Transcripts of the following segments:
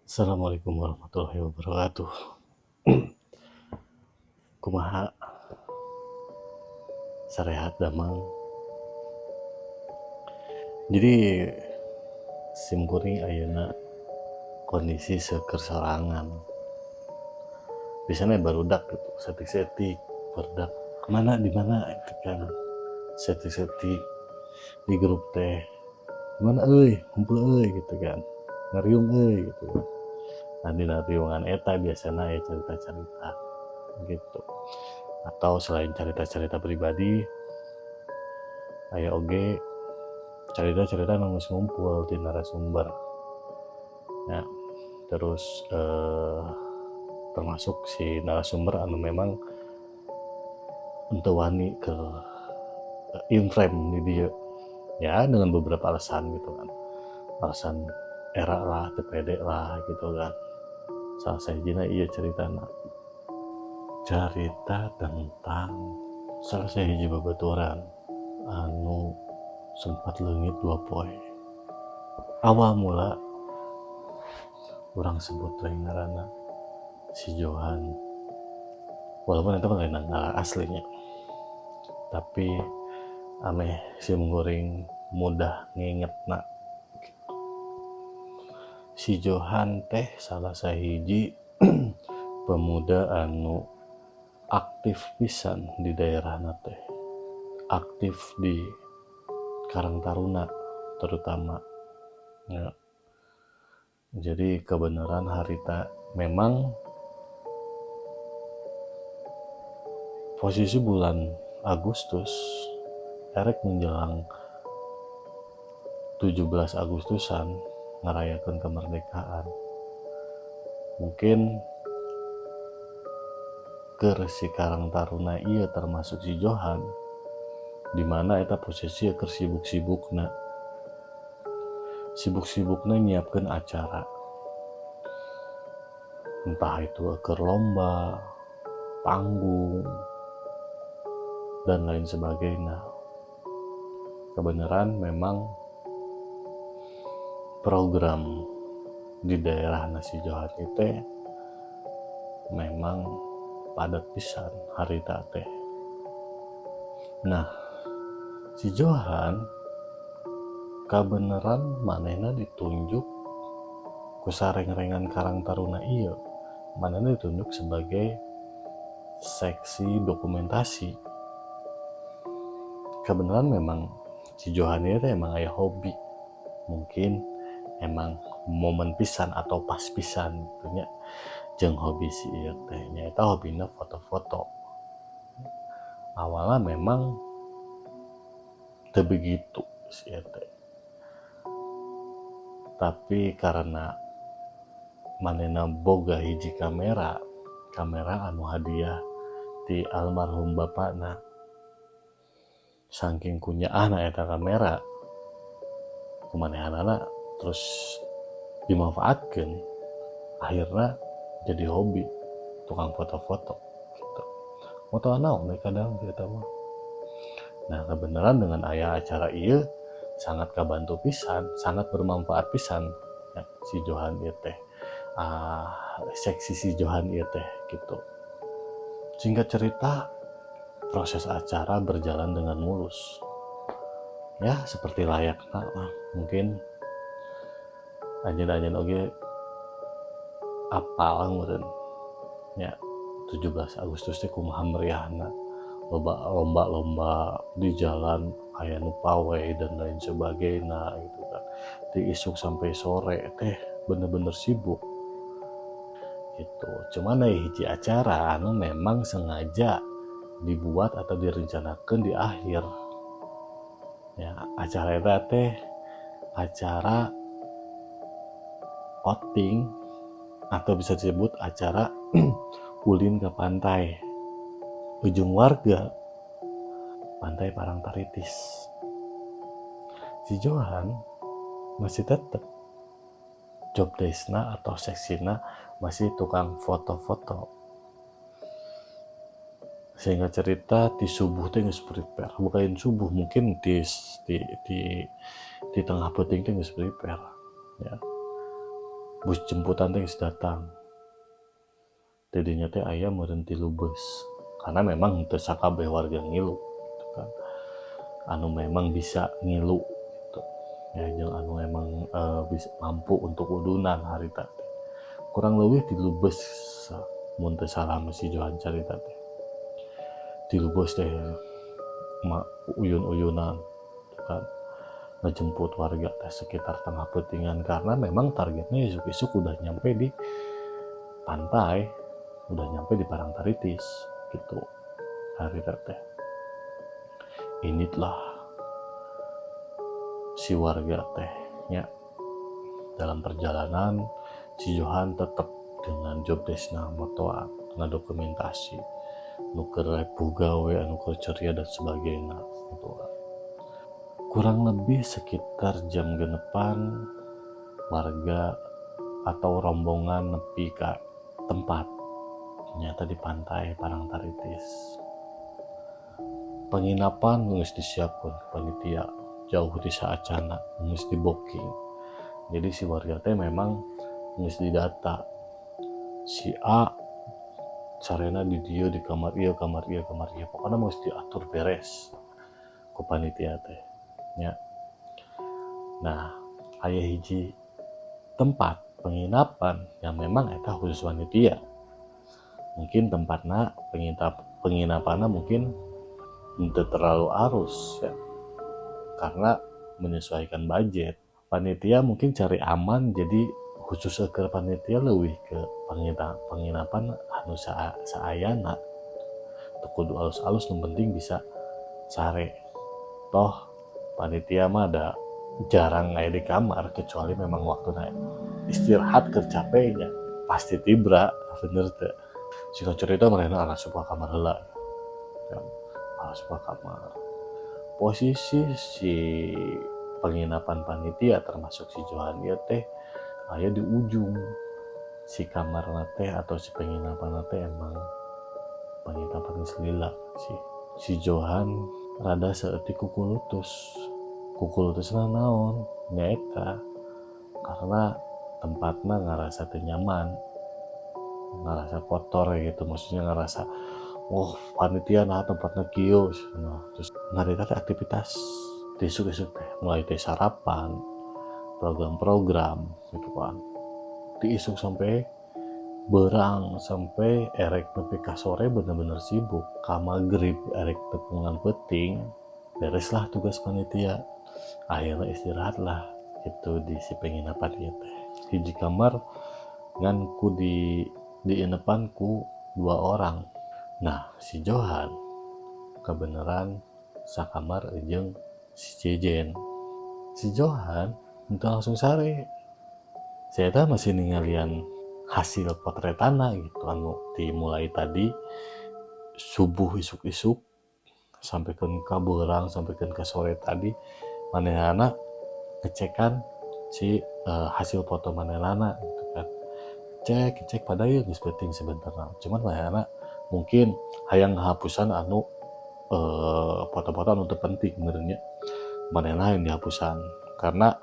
Assalamualaikum warahmatullahi wabarakatuh. Kumaha sarehat damang? Jadi sim kuring ayeuna kondisi seueur sorangan. Biasanya barudak gitu, saeutik-saeutik barudak kemana, di mana gitu kan. Saeutik-saeutik di grup teh, "Di mana euy, kumpul euy," gitu kan, "ngariung euy," gitu kan. Nah, dina riungan eta biasana aya cerita-cerita gitu, atau selain cerita-cerita pribadi aya oge cerita-cerita nu geus ngumpul di narasumber ya. Terus termasuk si narasumber anu memang henteu wani ke in frame di dieu ya, dengan beberapa alasan gitu kan, alasan era lah, teu pede lah gitu kan. Salah sahijina ieu ceritana, carita tentang salah sahiji babaturan anu sempat leungit 2 poe. Awal mula urang sebut we ngaranna si Johan, walaupun itu mah lain ngaran aslinya, tapi ameh sim kuring mudah ngingetna gitu. Si Johan teh salah sahiji pemuda anu aktif pisan di daerahna teh, aktif di Karang Taruna terutama ya. Jadi kebenaran harita memang posisi bulan Agustus erek menjelang 17 Agustusan ngerayakan kemerdekaan. Mungkin keur si Karang Taruna ieu termasuk si Johan, dimana eta posisi keur sibuk-sibukna, sibuk-sibukna nyiapkeun acara, entah itu keur lomba panggung dan lain sebagainya. Kebenaran memang program di daerah si Johan itu memang padat pisan harita teh. Nah, si Johan kabeneran manehna ditunjuk ku sareng-rengan Karang Taruna ieu, manehna ditunjuk sebagai seksi dokumentasi. Kebenaran memang si Johan ini teh emang aya hobi, mungkin emang momen pisan atau pas pisan gitu nya jeung hobi si ieu teh, nyaeta hobina foto-foto. Awalnya memang teu begitu si ieu teh, tapi karena manehna boga hiji kamera, kamera anu hadiah ti almarhum bapakna, saking kunyaahna eta kamera ku manehanana terus dimanfaatkeun, akhirnya jadi hobi tukang foto-foto gitu, foto naon we kadang eta mah. Nah, kebenaran dengan aya acara ieu sangat kabantu pisan, sangat bermanfaat pisan ya, si Johan ieu teh, seksi si Johan ieu teh gitu. Singkat cerita, proses acara berjalan dengan mulus ya, seperti layaknya lah. Mungkin anjeun-anjeun oge apal meureun ya, 17 Agustus teh kumaha meriahna, loba lomba-lomba di jalan, aya nu pawai dan lain sebagainya gitu kan. Di isuk sampai sore teh bener-bener sibuk gitu. Cuman aya hiji acara anu memang sengaja dibuat atau direncanakan di akhir ya. Acara eta teh acara outing atau bisa disebut acara ulin ke pantai Ujung Warga, Pantai Parangtritis. Si Johan masih tetap job deskna atau seksina masih tukang foto-foto. Sehingga cerita di subuh teh geus prepare, bukan subuh, mungkin di tengah peuting teh geus prepare ya. Bus jemputan teh geus datang. Tidinya teh aya meureun 3 bus, karena memang teu sakabeh warga ngilu gitu kan. Anu memang bisa ngilu gitu ya, jeung anu emang bisa mampu untuk udunan harita teh. Kurang lebih 3 bus mun teu salah mah si Johan carita teh. 3 bus teh uyun-uyunan gitu kan, ngejemput warga teh sekitar tengah peutingan, karena memang targetnya isuk-isuk udah nyampe di pantai, udah nyampe di Parangtritis gitu harita teh. Inilah si warga teh nya. Dalam perjalanan si Johan tetep dengan job deskna motoan, ngadokumentasi nu keur ripuh gawe, anu keur ceria dan sebagainya gitu kan. Kurang lebih sekitar jam 6-an warga atau rombongan nepi ka tempat nyata di pantai Parangtritis. Penginapan geus disiapkeun panitia jauh di saacana, geus di booking. Jadi si warga teh memang geus didata. Si A sarena di dieu, di kamar ieu, kamar ieu, kamar ieu, pokokna mah geus diatur beres ku panitia teh nya. Nah, aya hiji tempat penginapan yang memang eta khusus panitia. Mungkin tempatna penginapanna mungkin teu terlalu arus ya, karena menyesuaikan budget. Panitia mungkin cari aman, jadi khusus ke panitia leuwih ke penginapan anu saayana. Teu kudu alus-alus, nu penting bisa sare. Toh panitia mah ada jarang aya di kamar kecuali memang waktuna istirahat keur capeknya pasti tibra, bener teu? Singkat cerita mereka asup ka kamar heula ya, asup ka kamar. Posisi si penginapan panitia termasuk si Johan ieu teh aya di ujung si kamarna teh atau si penginapan teh, emang penginapan geus lila sih. Si Johan rada saeutik kukulutus. Kukulutusna naon? Nyaeta karena tempatna ngarasa teu nyaman, ngarasa kotor gitu, maksudnya ngerasa, "Oh, panitia nah tempatnya kieu." Nah, terus ngarita teh aktivitas isuk-isuk teh mulai teh sarapan, program-program gitu kan, di isuk sampai berang, sampai erek nepi ka sore bener-bener sibuk. Ka magrib erek tepungan peuting, bereslah tugas panitia, akhirnya istirahat lah itu di si penginapan ieu teh. Hiji kamar ngan ku diinepan ku 2 orang. Nah, si Johan kebenaran sakamar jeung si Jejen. Si Johan itu langsung sare. Saya teh masih ningalian hasil potretana gitu, anu dimulai tadi subuh isuk-isuk sampai ke beurang, sampai ke sore tadi, manehna ngecekan si hasil foto manehna gitu kan. Cek cek pada ieu geus peuting sebenarnya, cuman manehna mungkin hayang ngahapusan anu foto-foto anu teu penting meureun nya, manehna yang dihapusan karena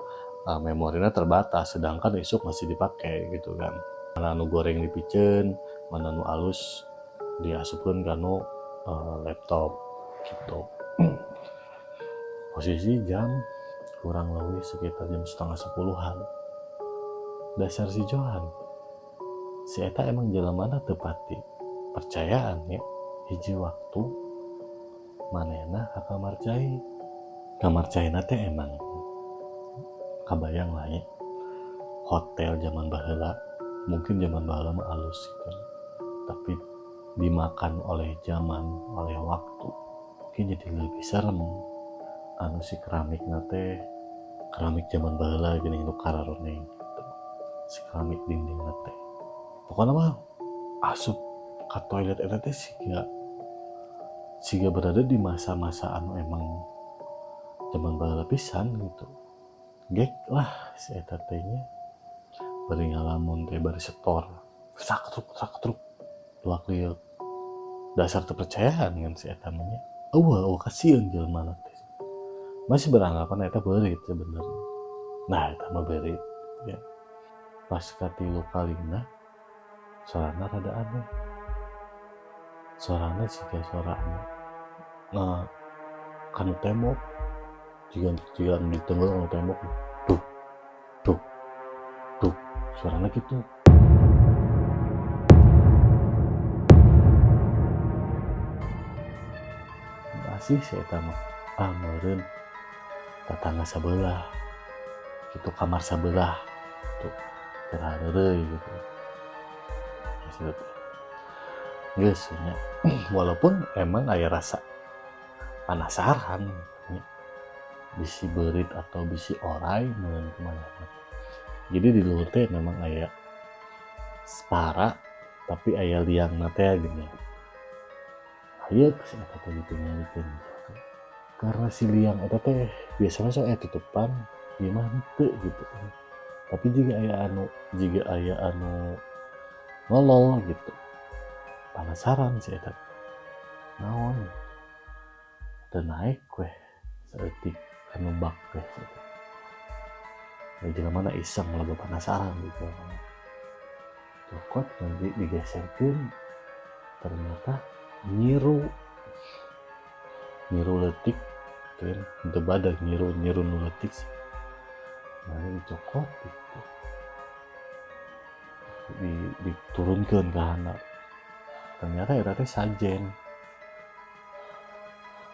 memorinya terbatas, sedangkan isuk masih dipakai gitu kan. Mana anu goreng dipiceun, mana anu alus diasupkeun kana laptop gitu. Posisi jam kurang lebih sekitar jam 9.30-an. Dasar si Johan, si eta emang jelemana teu pati percayaan ya. Hiji waktu manehna ka kamar cai. Kamar caina teh emang kabayang lah ya, hotel zaman baheula. Mungkin zaman baheula mah alus gitu, tapi dimakan oleh zaman, oleh waktu, mungkin jadi lebih serem. Anu si keramik teh keramik zaman baheula gini, nu kararoneng gitu. Si keramik dinding teh pokoknya mah asup ka toilet eta teh siga siga berada di masa-masa anu emang zaman baheula pisan gitu. Gek lah si eta teh nya, bari ngalamun teh bari setor saketruk saketruk luak liuk. Dasar teu percayaan kan si eta mah nya, eueuh eueuh kasieun jelema teh, masih beranggapan eta beurit sebenarnya. Nah, eta mah beurit ya. Pas katilu kalina sorana rada aneh, sorana siga suara anu kanu tembok, jiga jiga anu ditenggel kanu tembok, duk duk duk, suarana gitu. Masih si eta mah, ah meureun tatangga sabelah gitu, kamar sabelah tuh keur hareureuy gitu. Geus geus nya, walaupun emang aya rasa penasaran nya, bisi beurit atau bisi oray meureun kumaha. Jadi di luhur teh memang aya spara tapi aya liangna teh gini. Hayeuk si eta teh ditinggalikeun gitu. Karena si liang eta teh biasanya sok aya tutupan, ieu mah henteu gitu. Tapi jiga aya anu ngolol gitu. Penasaran si eta. Naon? Teu naek weh saeutik kanu bak teh. Da jelemana iseng, loba penasaran gitu. Cokot nanti digeserkeun, ternyata nyiru, nyiru leutik kan, henteu badag, nyiru nyiru nu leutik. Nah, dicokot gitu, diturunkeun ka handap, ternyata eta teh sajen.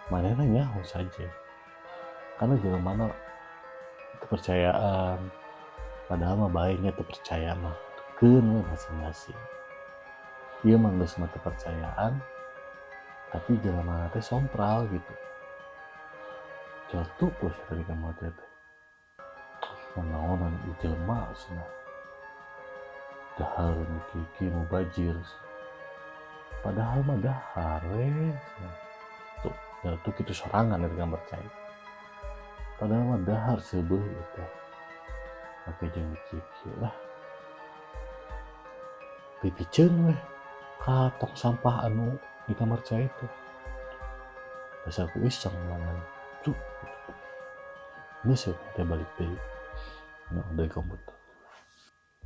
Manehna nyaho sajen karena jelemana kepercayaan, padahal mah bae nya teu percaya mah keun we masing-masing. Ieu mah geus mah kepercayaan, tapi jelemana teh sompral gitu. Celetuk we sia di kamar teh, nanaonan ieu jelema cenah, dahar kieu mubajir, padahal mah dahar we cenah. Tuh nyeletuk kitu sorangan di kamar cai, padahal mah dahar seubeuh ieu teh, make jeung kieu lah. Pipiceun weh ka tong sampah anu di kamar cai teh. Dasar ku iseng manehna cuk gitu. Geus we teh balik deui dari komputer.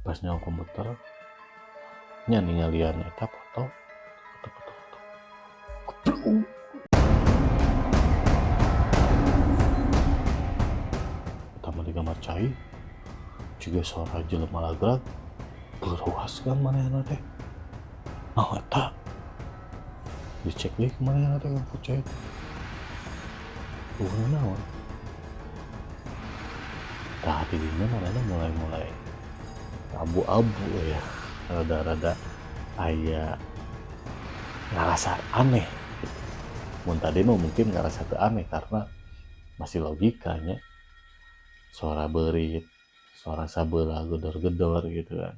Pas nyawa komputer nya, ningalian eta foto foto foto foto, geblug. Pertama di kamar cai juga suara jelema lagrag, beruas kan manehna teh. Naon eta? Dicek deui ku manehna teh ka cai teh, euweuh naon. Tah, di dinya manehna mulai-mulai abu-abu ya, rada-rada aya ngarasa aneh gitu. Mun tadi mah mungkin ngarasa teu aneh karena masih logikanya, suara beurit, suara sabelah gedor-gedor gitu kan.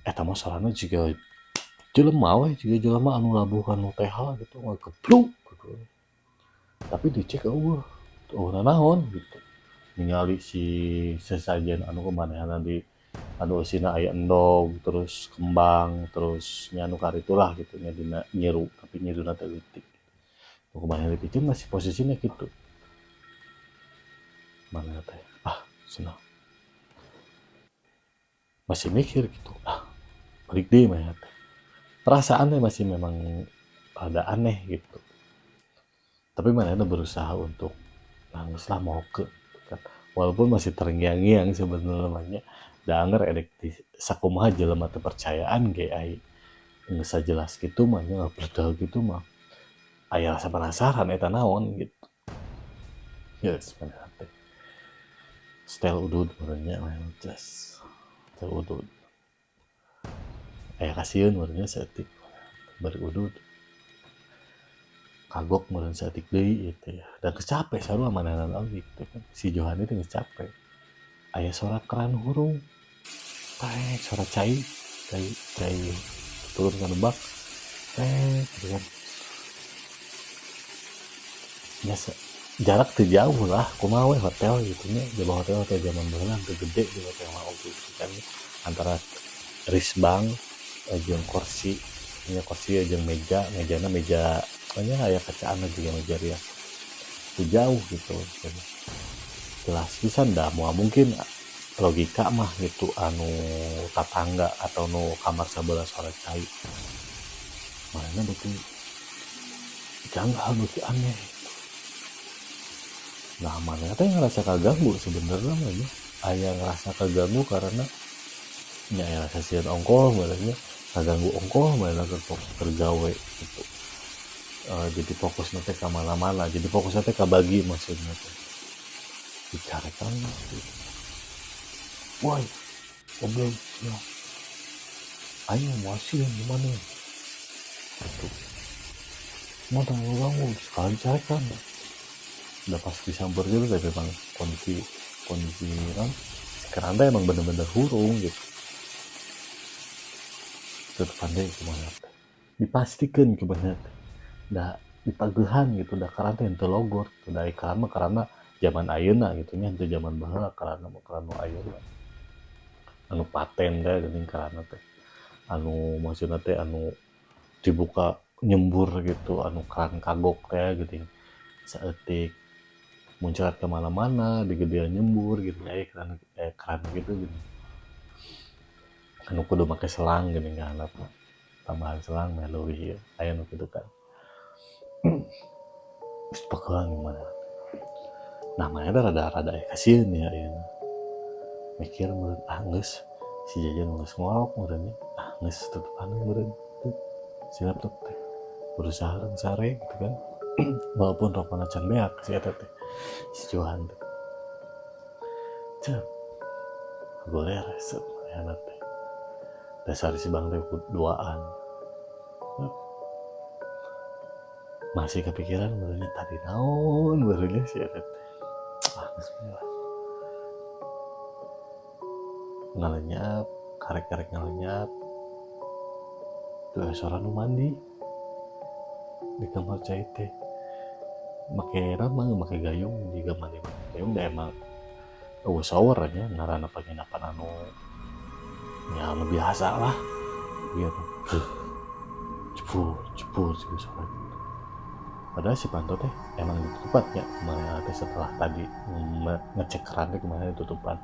Eta mah suarana jiga jelema we, jiga jelema anu labuh kana teha gitu, ngageblug gitu. Tapi dicek euweuh, euweuh nanaon gitu. Ningali si sesajen anu kumanehna di anu eusina aya endog, terus kembang, terus nya anu karitulah gitu nya dina nyiru, tapi nyiruna teh leutik. Nu kumanehna dipiceun masih posisina kitu. Manehna teh, ah cenah, masih mikir gitu, ah balik deui manehna teh. Perasaan teh masih memang rada aneh gitu. Tapi manehna berusaha untuk nah geus lah mohokeun gitu kan. Walaupun masih terngiang-ngiang sebenarnya mah nya, da anger edek di sakumaha jelema teu percayaan ge ai geus sajelas kitu mah nya, ngabledal kitu mah aya rasa penasaran eta naon gitu. Geus manehna teh setel udud meureun nya, manehna ces setel udud. Aya kasieun meureun nya saeutik bari udud. Kagok meureun saeutik deui ieu teh, da geus capek sarua manehna oge gitu kan. Si Johani teh geus capek. Aya suara keran hurung, tek, suara cai, cai cai turun kana bak, tek gitu kan. Nya jarak teu jauh lah, kumaha we hotel gitu nya, jaba hotel hotel zaman baheula teu gede di hotel mah oge gitu kan. Antara risbang jeung kursi, nya kursi jeung meja, mejana meja nya aya kacaanna juga meja rias. Teu jauh gitu. Jelas pisan da moal mungkin Logika mah gitu, anu tatangga atau nu kamar sabelah suara cai manehna beuki janggal, beuki aneh gitu. Nah, manehna teh ngerasa kaganggu sebenarnya mah nya, aya ngerasa kaganggu karena nya aya rasa sieun ongkoh meureun nya, kaganggu ongkoh manehna keur gawe gitu. Jadi fokusna teh ka mana-mana, jadi fokusna teh kabagi maksudna teh. Dicarekan gitu. "Woi, goblok sia. Aing moal sieun di maneh." Gitu. "Moal ganggu," sekali dicarekan. Udah pas disamper gitu teh memang kondisi kondisi naon, si keran teh emang bener-bener hurung gitu. Tutupan deui kumaha teh. Dipastikeun kumaha teh. Da dipageuhan gitu, da keran teh henteu logor gitu, da keran mah karena zaman ayeuna gitu nya, henteu zaman baheula, keranna mah keran nu ayeuna. Anu paten teh geuning keranna teh. Anu maksudna teh anu dibuka nyembur gitu, anu keran kagok teh geuning. Saeutik muncrat ka mana-mana, digedean nyembur gitu nya, aya keran, keran gitu geuning. Anu kudu make selang geuning ka handapna. Tambahan selang meh leuwih ieu, aya nu kitu kan. Geus dipageuhan gimana. Nah, manehna rada-rada aya kasieun ya ayeuna. Mikir meureun, "Ah, geus si Jajan geus ngorok meureun nya, ah, geus tutupan we meureun." Si laptop teh berusaha sare gitu kan. Walaupun rokona can beak si eta teh, si Johan teh. Cep. Goler resep manehna teh. Dasar si Bang teh duaan. Masih kepikiran meureun tadi naon meureun si eta teh. Ah, geus we lah. Ngalenyap, karek-karek ngalenyap. Tuh suara nu mandi di kamar cai teh. Make naon mah, make gayung, jiga mandi make gayung da emang euweuh shower nya, ngaranna penginapan anu nya anu biasa lah gitu. Jebur jebur juga suara gitu. Padahal si panto teh emang ditutupan ya kemarin teh, setelah tadi ngecek keran teh kemarin ditutupan.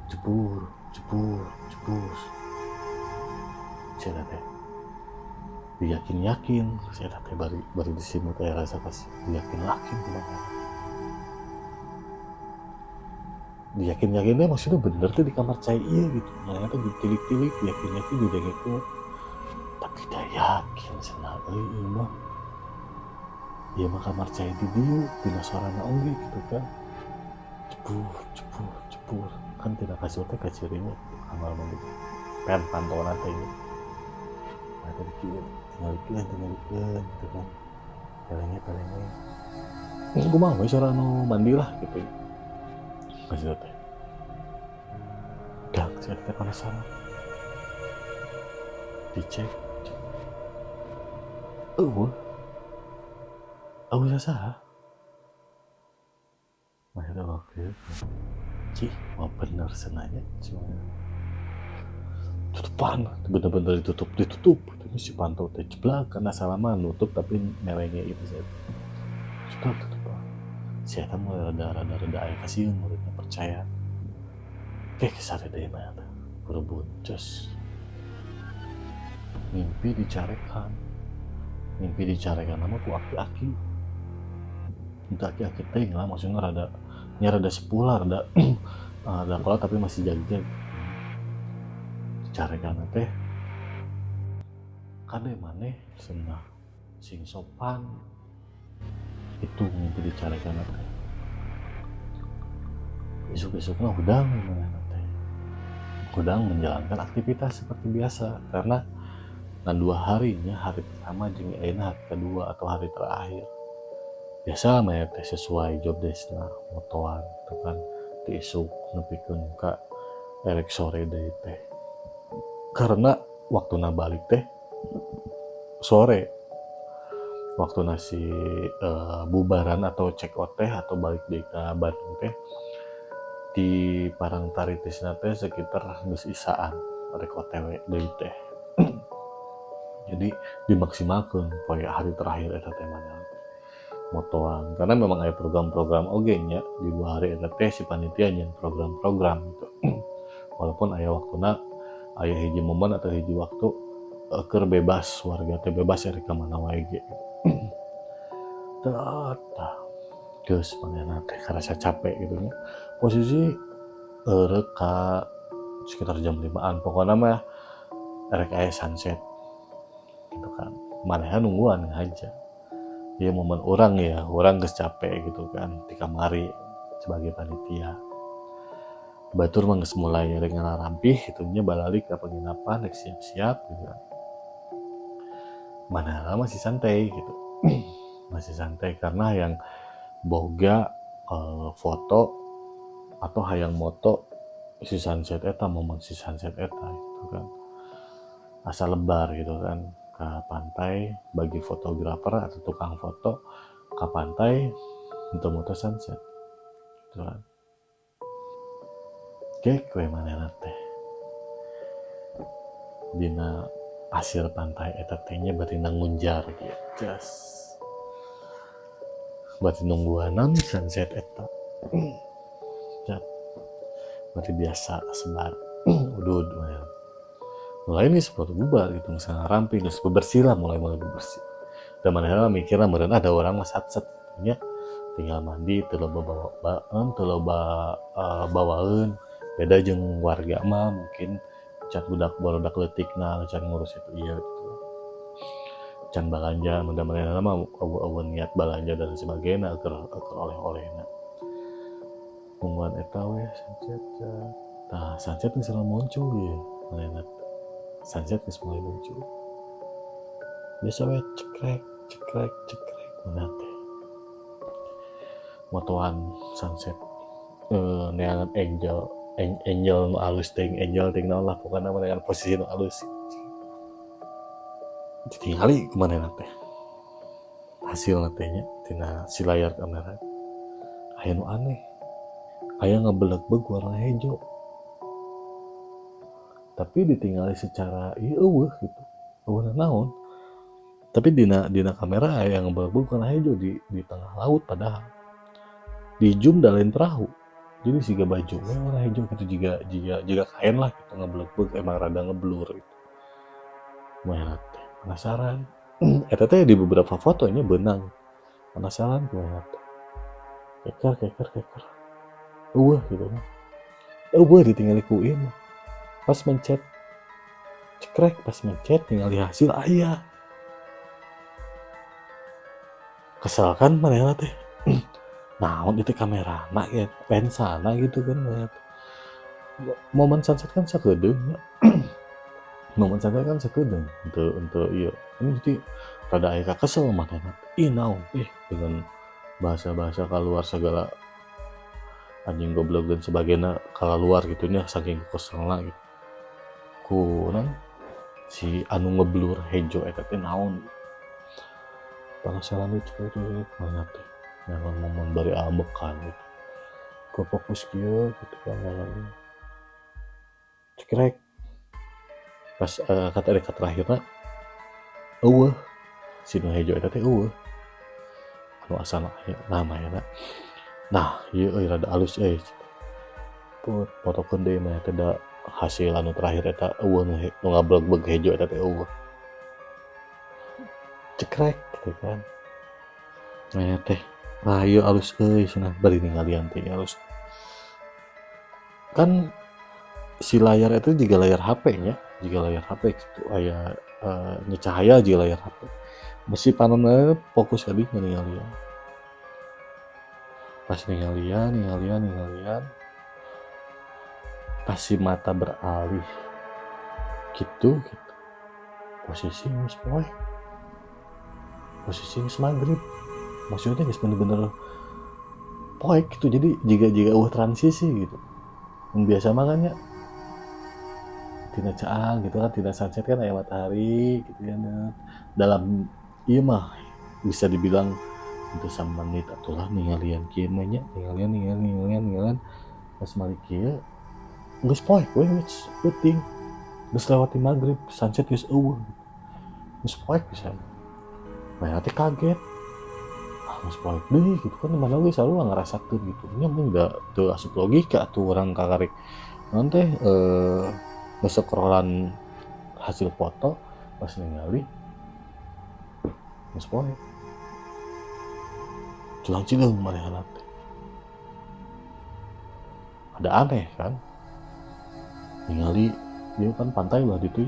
Jebur jebur jebur. Saya teh diyakin-yakin, saya teh bari bari disimut teh rasa pas diyakin-yakin kumaha. Diyakin-yakinnya maksudnya bener tuh di kamar cai iya gitu. Mana tuh ditilik-tilik, diyakin-yakin, didengekeun. Tapi dah yakin cenah euy, ieu mah. Ieu mah kamar cai di dieu, tina sorana oge gitu kan. Jebur jebur jebur. Kan tina kasur teh kacirinya kamar mandi. Pen pantona teh ieu. Nah, tadi kieu tingalikeun tingalikeun gitu kan. Pelenge pelenge. Kumaha we suara anu mandi lah gitu. Maksudnya teh. Dah, saya teh penasaran. Dicek. Euweuh. Euweuh sasaha. Maksudnya waktu itu. Cih, wah bener cenah nya cuma tutupan bener-bener ditutup, ditutup itu si pantau teh jeblak karena salama nutup tapi melenge itu saya jeblak tutupan. Si eta mulai rada rada rada aya kasieun muridnya percaya. Oke, sare deui mah eta berebut cus mimpi dicarekan, mimpi dicarekan nama ku aki-aki itu, aki-aki teh lah maksudnya rada nya rada sepuh lah, rada rada kolot tapi masih jag-jag. Dicarekan teh, "Kade maneh cenah, sing sopan." Itu mimpi dicarekan teh. Isuk-isukna hudang manehna teh, hudang menjalankan aktivitas seperti biasa karena nah 2 harinya, hari pertama jeung ayeuna hari kedua atau hari terakhir. Biasa mah teh sesuai job desk na motoan gitu kan, di isuk nepikeun ka erek sore deui teh, karena waktuna balik teh sore, waktu nasi bubaran atau check out teh atau balik deui ka Bandung teh di Parangtritisna teh sekitar geus isaan, rek OTW deui teh. Jadi dimaksimalkeun poe hari terakhir eta teh mana. Motoan karena memang ada program-program oge nya di 2 hari eta teh, si panitia nyieun program-program gitu. Walaupun aya waktuna, aya hiji momen atau hiji waktu keur bebas, warga teh bebas erek ka mana wae ge gitu. Tah, geus manehna teh karasa capek gitu nya. Posisi eureuh ka sekitar jam 5-an, pokokna mah erek aya sunset gitu kan. Manehna nungguan ngaja. Ieu momen urang ya, urang geus capek gitu kan di kamari sebagai panitia. Batur mah geus mulai rek ngararampih gitu nya, balalik ka penginapan, rek siap-siap gitu kan. Manehna masih santai gitu. Masih santai karena yang boga foto atau hayang moto si sunset eta, momen si sunset eta gitu kan. Asa lebar gitu kan ke pantai, bagi fotografer atau tukang foto ke pantai untuk moto sunset gitu kan. Oke, kue manehna teh dina pasir pantai eta teh nya, bari ngunjar gitu. Jas. Bari nungguanan sunset eta. Cat. Bari biasa sebat udud we. Mulai nih foto bubar gitu, misalnya ramping geus bebersih lah, mulai mulai bebersih. Dan manehna mikirna meureun ada orang mah satset nya, tinggal mandi, teu loba bawa, teu loba bawaeun. Beda jeung warga mah, mungkin can budak barudak leutikna can ngurus itu ieu gitu. Can balanja, mudah-mudahan mah euweuh niat balanja dan sebagainya, keur keur oleh-olehna. Nungguan eta we sunset. Tah, sunset geus muncul ieu manehna. Sunset geus mulai muncul. Biasa we, cekrek cekrek cekrek, manehna teh. Motoan sunset, neangan angel angel nu alus teuing, angel teuing naon lah, pokokna mah neangan posisi nu alus. Ditingali ku manehna teh. Hasilna teh nya tina si layar kamera aya nu aneh. Aya ngabeleg-beg warna hejo. Tapi ditingali secara ieu euweuh gitu. Euweuh nanaon. Tapi dina dina kamera aya ngabeleg-beg warna hejo di tengah laut padahal. Di zoom da lain perahu. Jadi siga baju we warna hejo gitu, jiga jiga jiga kain lah gitu, ngabeleg-beg, emang rada ngeblur gitu. Manehna teh penasaran. Eta teh di beberapa fotonya beunang. Penasaran ku manehna teh. Keker keker keker. Euweuh gitu nya. Euweuh ditingali ku ieu mah. Pas mencet cekrek, pas mencet ningali hasil aya. Kesel kan manehna teh. Naon itu kamerana ya, lensana gitu kan manehna teh. Momen sunset kan sakedeung nya. Momen sunset kan sakedeung, henteu henteu ieu. Ini jadi rada aya kakesel manehna. Ih, naon ih, dengan bahasa-bahasa kaluar segala, anjing, goblok dan sebagainya keluar gitu nya, saking keselna gitu. Ku naon si anu ngeblur hejo eta teh naon. Penasaran itu manehna teh. Neangan momen bari ambekan gitu. Ku fokus kieu gitu kan neangan. Cekrek. Pas kata ka terakhirna euweuh. Si nu hejo eta teh euweuh. Anu asalna aya, nah manehna. Nah, ieu euy rada alus euy. Fotokeun deui maneh teh, da hasil anu terakhir eta euweuh nu ngablegbeg hejo eta teh euweuh. Cekrek gitu kan. Manehna teh, "Wah, ieu alus euy," cenah, bari ningalian teh alus. Kan si layar itu jiga layar HP nya, jiga layar HP gitu, aya nya cahaya jiga layar HP. Besi panonna fokus ka dinya ningalian. Pas ningalian ningalian ningalian, pas si mata beralih gitu gitu, posisi geus poek. Posisi geus magrib. Maksudnya geus bener-bener poek gitu, jadi jiga jiga euweuh transisi gitu. Mun biasa mah kan nya tina caang gitu kan, tina sunset kan aya matahari gitu kan. Dalam ieu mah bisa dibilang teu samenit atuh lah ningalian kieu mah nya, ningalian ningalian ningalian ningalian, pas balik kieu geus poek we, geus peuting. Geus lewat di magrib, sunset geus euweuh. Geus poek pisan. Manehna teh kaget. Geus poek deui gitu kan, mana ge sarua ngarasakeun gitu nya, mun da teu asup logika atuh urang kakarek naon teh, nge-scrollan hasil foto, pas ningali geus poek. Culang-cileung manehna teh. Ada aneh kan, ningali ieu kan pantai belah ditu,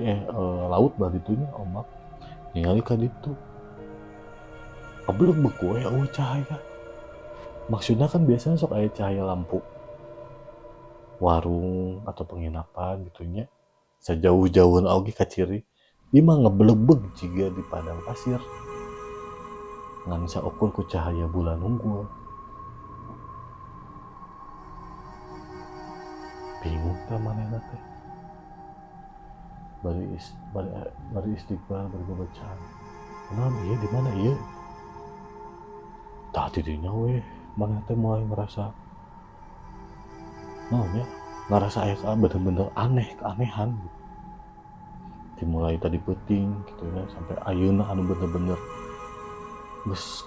laut belah ditu nya, ombak, ningali ka ditu kabelek we euweuh cahaya. Maksudna kan biasanya sok aya cahaya lampu warung atau penginapan gitu nya, sajauh-jauhna oge kaciri. Ieu mah ngebelebeg jiga di padang pasir, ngan saukur ku cahaya bulan hungkul. Bingung teh manehna teh, bari bari bari istighfar, bari babacaan, "Kunaon ieu, di mana ieu?" Tah, ti dinya we maneh teh mulai ngerasa naon nya, ngerasa aya bener-bener aneh, keanehan gitu. Dimulai tadi peuting gitu ya, sampai ayeuna anu bener-bener geus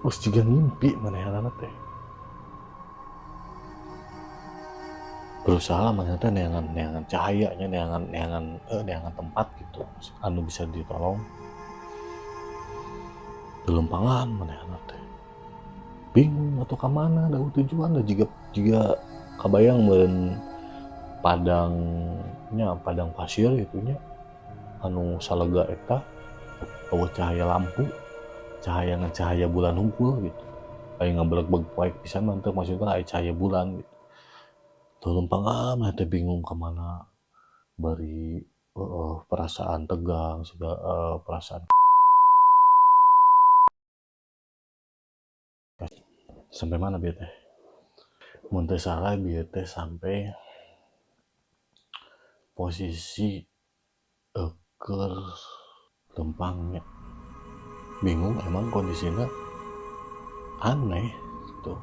geus jiga ngimpi manehna teh. Berusaha manehna teh neangan neangan cahaya nya, neangan neangan neangan tempat gitu anu bisa ditolong. Lelempangan manehna teh, bingung atuh ka mana da tujuan da, jiga jiga kabayang meureun padangnya, padang pasir gitu nya, anu salega eta, euweuh cahaya lampu, cahaya ngan cahaya bulan hungkul gitu. Aya ngabelegbeg poek pisan mah teu, maksudna aya cahaya bulan gitu. Lelempangan maneh teh bingung ka mana, bari perasaan tegang segala, perasaan sampai mana bieu teh? Mun teu salah bieu teh sampai posisi keur lempang nya. Bingung, emang kondisina aneh gitu.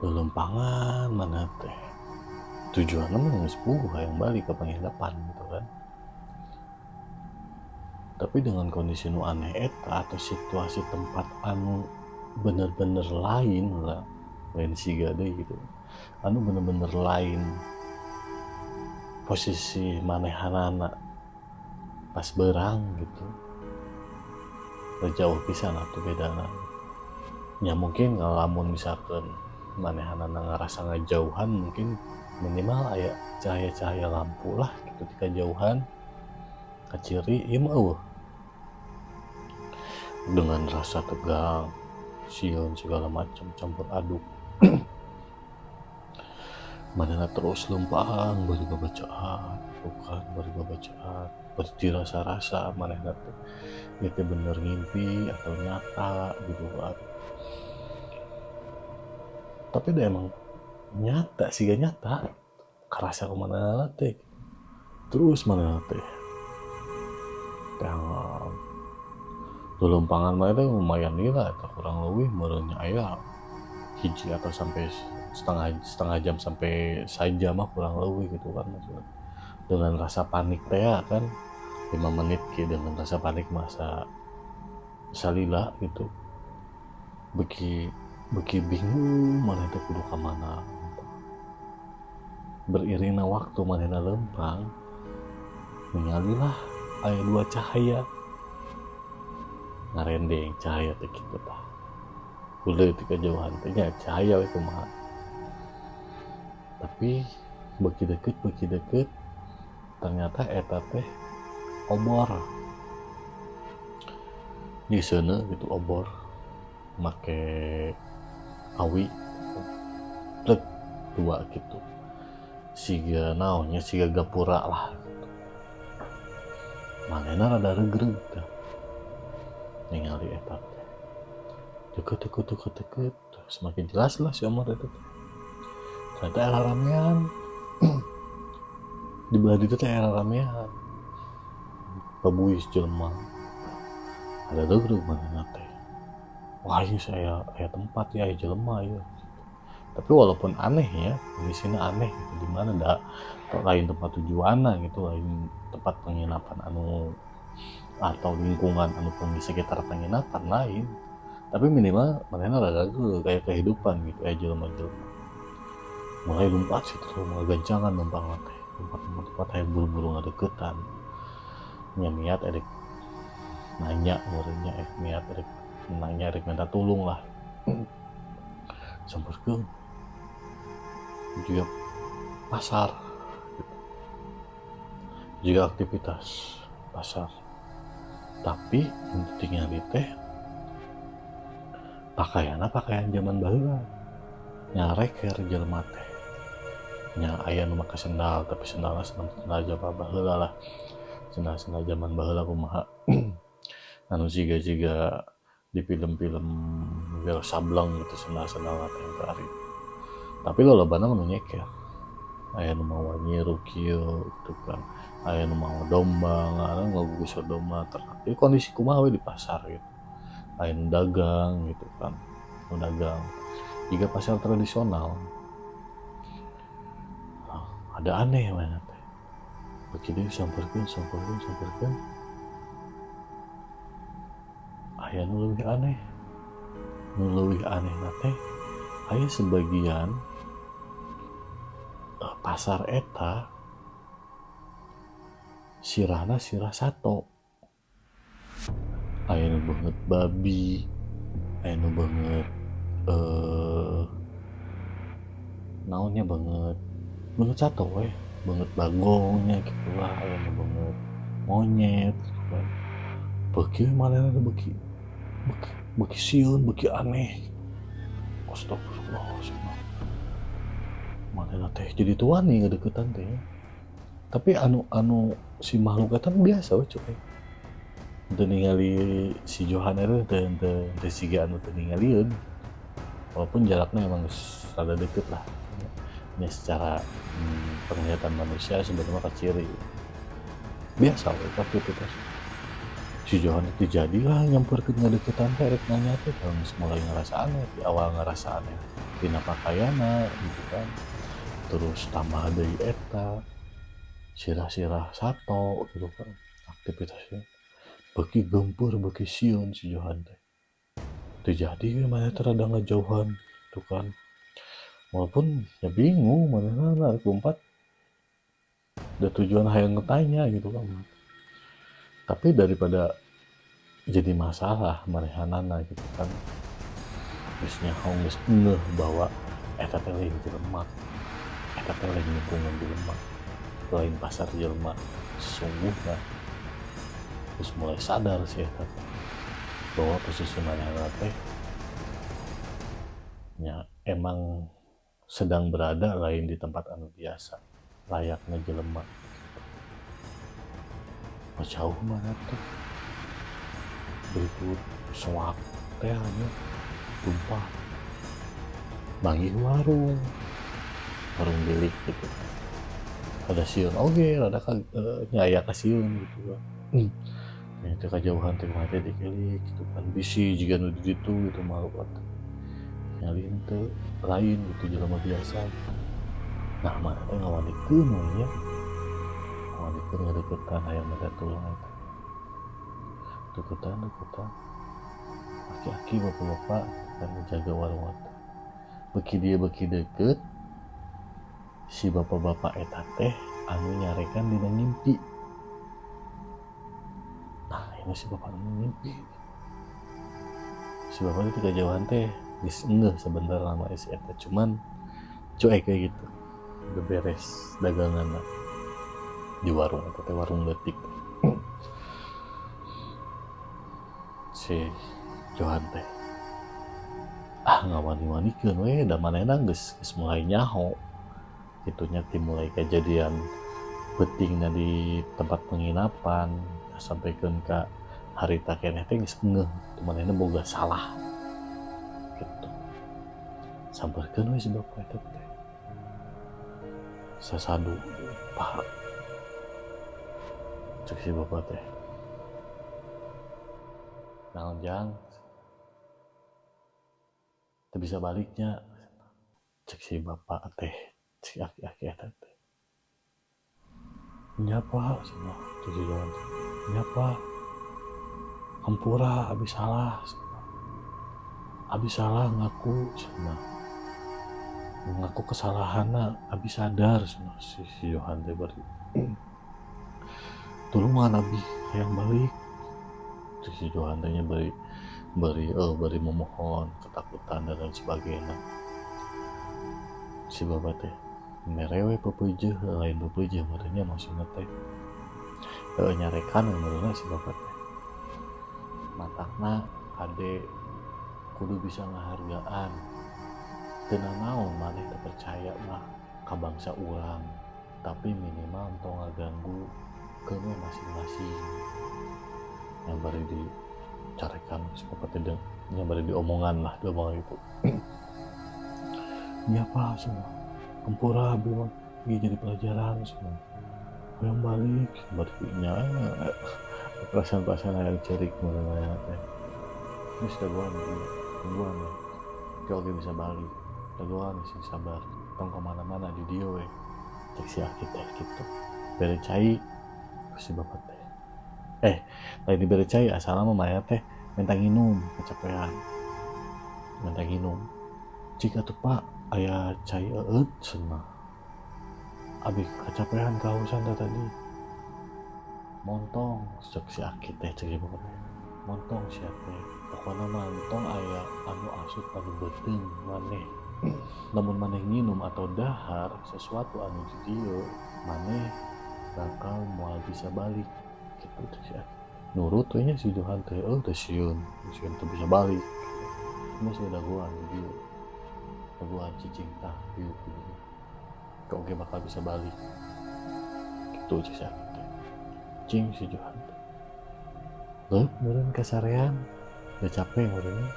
Lelempangan maneh teh, tujuanna mah geus puguh hayang balik ka penginapan gitu kan. Tapi dengan kondisi nu aneh eta atau situasi tempat anu bener-bener lain lah, lain siga deui gitu, anu bener-bener lain posisi manehanana pas beurang gitu, jauh pisan atuh bedana. Ya mungkin lamun misalkan manehanana ngarasa ngajauhan, mungkin minimal aya cahaya-cahaya lampu lah gitu di kajauhan kaciri, ieu mah euweuh. Dengan rasa tegang, sieun, segala macam campur aduk, manehna terus leumpang bari babacaan tuh kan, bari babacaan, bari dirasa-rasa manehna teh, ieu teh bener ngimpi atau nyata gitu kan. Tapi da emang nyata, siga nyata karasa ku manehna teh. Terus manehna teh lelempangan mah teh lumayan lila eta, kurang leuwih meureun nya aya hiji atau sampai setengah setengah jam sampai sajam mah kurang leuwih gitu kan. Maksudna dengan rasa panik teh ya kan, 5 menit kieu dengan rasa panik masa salila gitu, beuki beuki bingung maneh teh kudu ka mana gitu. Beriringna waktu manehna leumpang, ningali lah aya dua cahaya ngarendeng, cahaya teh kitu tah, ulah ti kajauhan teh nya, cahaya we kumaha. Tapi beuki deket, ternyata eta teh obor diseuneu gitu, obor make awi plek dua gitu, siga naon nya, siga gapura lah gitu. Manehna rada regreg tah ningali eta teh, deket deket deket deket, semakin jelas lah si obor eta teh. Ternyata era ramean di belah ditu teh, era ramean, babuis jelema. Ada regreg manehna teh, wah ini saya aya tempat ya, aya jelema ya. Tapi walaupun aneh ya, kondisinya aneh gitu, di mana da lain tempat tujuanna gitu, lain tempat penginapan anu atau lingkungan anu di sekitar penginapan lain. Tapi minimal manehna rada kayak kehidupan gitu, aya jelema-jelema. Mulai lompat situ, ngagancangan lompat teh, lompat lompat lompat, hayang buru-buru ngadeukeutan. Nya niat erek nanya meureun nya, niat erek nanya, erek minta tulung lah. Samperkeun juga pasar gitu. Juga aktivitas pasar, tapi untuk tingali teh pakaianna pakaian zaman baheula, nyareker jelema teh nya. Aya nu make sendal, tapi sendalna sendal zaman baheula lah, sendal-sendal zaman baheula kumaha, anu jiga-jiga di film-film Wiro Sableng gitu sendal-sendal teh ari. Tapi lolobana mah nu nyeker, aya nu mawa nyiru kieu gitu kan, aya nu mawa domba, ngaran ngagugusur domba ternak. Jadi kondisi kumaha we di pasar gitu, aya nu dagang gitu kan, nu dagang jiga pasar tradisional. Ada aneh mana teh, begitu samperkeun samperkeun samperkeun, aya nu leuwih aneh. Nu leuwih aneh teh aya sebagian pasar eta sirahna sirah sato, aya nu beungeut babi, aya nu beungeut naonnya, beungeut beungeut sato we, beungeut bagongnya gitu lah, aya nu beungeut monyet gitu kan. Beuki manehna teh beuki beuki beuki sieun, beuki aneh. Astagfirullahaladzim, manehna teh jadi teu wani ngadeukeutan teh. Tapi anu anu si makhluk eta biasa we cuek, teu ningali si Johan eta teu teu teu siga anu teu ningalieun, walaupun jaraknya emang geus rada deket lah ya. Secara penglihatan manusia sebenarnya kaciri, biasa we aktivitas si Johan itu. Jadilah nyamperkeun ngadeukeutan teh, rek nanya teh, geus mulai ngerasa aneh. Di awal ngerasa aneh tina pakaianna gitu kan, terus tambah deui eta sirah-sirah sato gitu kan, aktivitasnya beuki geumpeur, beuki sieun si Johan teh. Teu jadi we manehna teh, rada ngajauhan gitu kan, walaupun ya bingung manehna rek lompat da tujuan hayang tanya gitu kan. Tapi daripada jadi masalah manehanana gitu kan, geus nyaho, geus ngeuh bahwa eta teh lain jelema, eta teh lain lingkungan jelema, lain pasar jelema sesungguhna. Geus mulai sadar si eta teh bahwa posisi manehna teh nya emang sedang berada lain di tempat anu biasa layaknya jelema gitu. Oh, jauh mana tuh berikut soak teh nya tumpah manggih warung, warung bilik gitu. Rada sieun oge, rada ka nya aya kasieun gitu kan. Nya teh kajauhan teh kumaha teh dikilik gitu kan, bisi jiga nu di ditu gitu makhluk teh. Ningali henteu, lain gitu jelema biasa. Nah, mana teh ngawanikeun we nya, ngawanikeun ngadeukeutan hayang minta tulung eta. Deukeutan deukeutan, aki-aki, bapak-bapak kan ngejaga warung teh. Beuki dieu beuki deukeut, si bapak-bapak eta teh anu nyarekan dina ngimpi. Nah, ini si bapak anu ngimpi. Si bapak itu kejauhan teh geus engeuh sebenarnya mah si eta, cuman cuek kayak gitu. Udah beres daganganna di warung eta teh, warung leutik. Si Johan teh ah ngawani-wanikeun we da manehna geus geus mulai nyaho kitu nya, dimulai kejadian peutingna di tempat penginapan sampaikan ka harita keneh teh geus ngeuh manehna boga salah gitu. Samperkeun we si bapak eta teh sasadu, "Pak," cek si bapak teh. "Naon, Jang?" "Teu bisa baliknya," cek si bapak teh, si aki-aki eta teh. "Nya, Pak," cenah cek si Johan teh. "Nya, Pak, hampura, abi salah," cenah. Abi salah, ngaku cenah, ngaku kesalahanna, abi sadar cenah. Si Johan teh bari tulungan, abi hayang balik. Terus si Johan teh nya bari bari bari memohon, ketakutan dan lain sebagainya. Si bapak teh mere we pepeujeuh, lain pepeujeuh meureun nya, maksudna teh nyarekan meureunna si bapak teh. Matakna kade kudu bisa ngahargaan, teu nanaon maneh teu percaya mah ka bangsa urang, tapi minimal tong ngaganggu keun we masing-masing. Yang bari dicarekan si bapak teh yang bari diomongan lah, diomongan gitu. Iya, Pak, semua hampura, abi mah ieu jadi pelajaran semua, hayang balik. Bari nya perasaan-perasaan hayang ceurik meureun teh. Geus dagoan ieu, tungguan we, engke oge bisa balik, dagoan, sing sabar, tong kemana-mana, di dieu we, cek si aki teh gitu. Bere cai ku si bapak teh, lain dibere cai, asalna mah mayat teh minta nginum, kecapean minta nginum. Cik atuh, Pak, aya cai eueut cenah, abi kecapean, kehausan teh tadi. Montong, cek si aki teh, cek si bapak teh, montong sia teh, pokona mah entong aya anu asup kana beuteung maneh. Lamun maneh nginum atau dahar sesuatu anu di dieu, maneh bakal moal bisa balik gitu, cek si aki. Nurut we nya si Johan teh, teu sieun, sieun teu bisa balik. Geus we dagoan di dieu, dagoan, cicing tah diuk di dieu, engke oge bakal bisa balik gitu, cek si aki teh. Cing si Johan teh, leup meureun kasarean, da capek meureun nya.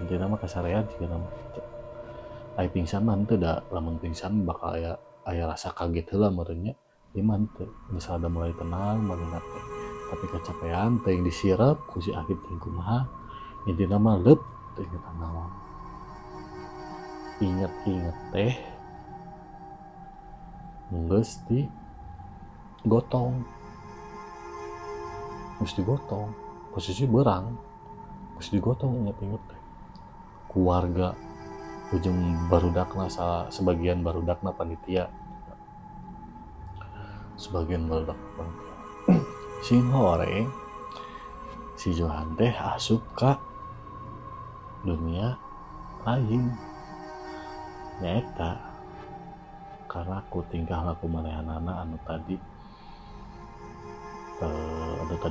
Intina mah kasarean sigana mah. Ai pingsan mah henteu da, lamun pingsan bakal aya aya rasa kaget heula meureun nya. Ieu mah henteu, geus rada mulai tenang manehna teh, tapi kecapean, teuing disirep ku si aki teh kumaha, intina mah leup, teu ingetan naon. Inget-inget teh geus digotong, geus digotong, posisi beurang, geus digotong. Inget-inget teh ku warga jeung barudakna, sebagian barudakna panitia, sebagian barudak panitia. Sing horeng si Johan teh asup ka dunia lain, nyaeta karena ku tingkah laku manehanana anu tadi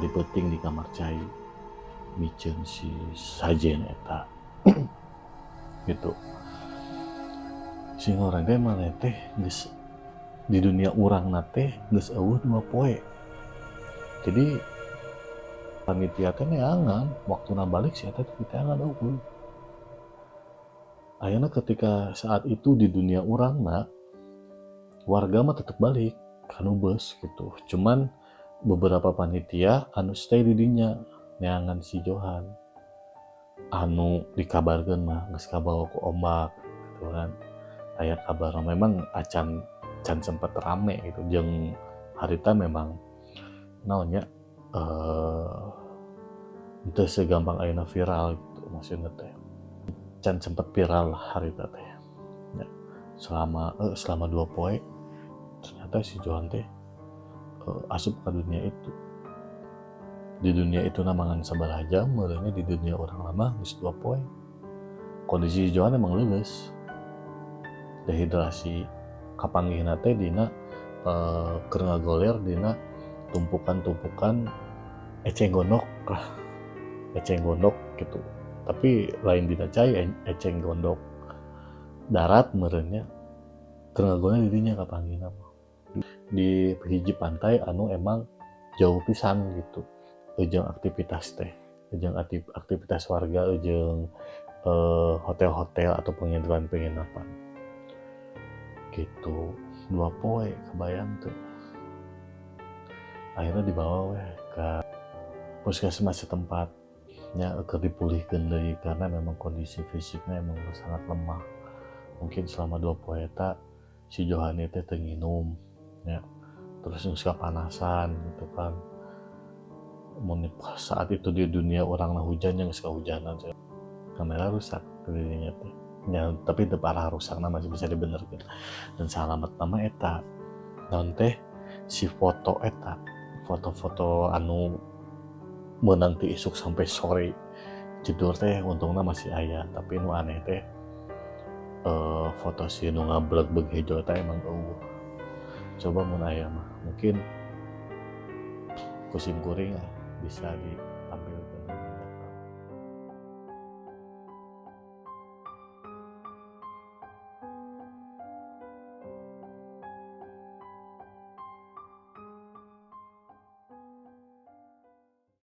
peuting di kamar cai miceun si sajen eta gitu. Sing horeng teh maneh teh geus di dunia urangna teh geus euweuh 2 poe. Jadi panitia teh neangan waktuna balik, si eta teh diteangan euweuh. Ayeuna ketika saat itu di dunia urangna, warga mah tetep balik kanu bus gitu, cuman beberapa panitia anu stay di dinya neangan si Johan anu dikabarkeun mah geus kabawa ku ombak gitu kan. Aya kabar, memang acan can sempet rame gitu, jeung harita memang naon nya, teu segampang ayeuna viral gitu. Maksudna teh can sempet viral lah harita teh ya. Selama 2 poe ternyata si Johan teh asup ke dunia itu. Di dunia itu ngan sabaraha jam meureunnya, di dunia urang lama geus 2 poe. Kondisi si Johan emang leuleus, dehidrasi. Kapanggihna teh dina keur ngagoler dina tumpukan-tumpukan eceng gondok lah, eceng gondok gitu, tapi lain dina cai, eceng gondok darat meureun nya. Keur ngagoler di dinya kapanggihna mah di hiji pantai anu emang jauh pisan gitu jeung aktivitas teh, jeung aktivitas warga jeung hotel-hotel atau penginapan-penginapan gitu. 2 poe, kebayang tuh. Akhirnya dibawa weh ke puskesmas setempat ya, keur dipulihkeun deui karena memang kondisi fisiknya emang sangat lemah. Mungkin selama 2 poe eta si Johan teh teu nginum ya, terus geus kapanasan gitu kan. Mun saat itu di dunia urang hujan, yang geus kahujanan. Kamera rusak dirinya teh ya, tapi teu parah rusakna, masih bisa dibenerkeun. Dan salamet nama eta naon teh, si foto eta, foto-foto anu meunang ti isuk sampai sore tidur teh, untungna masih aya. Tapi nu aneh teh foto si nu ngablegbeg hejo teh emang euweuh. Coba mun aya mah mungkin ku sim kuring lah bisa ditampilkan.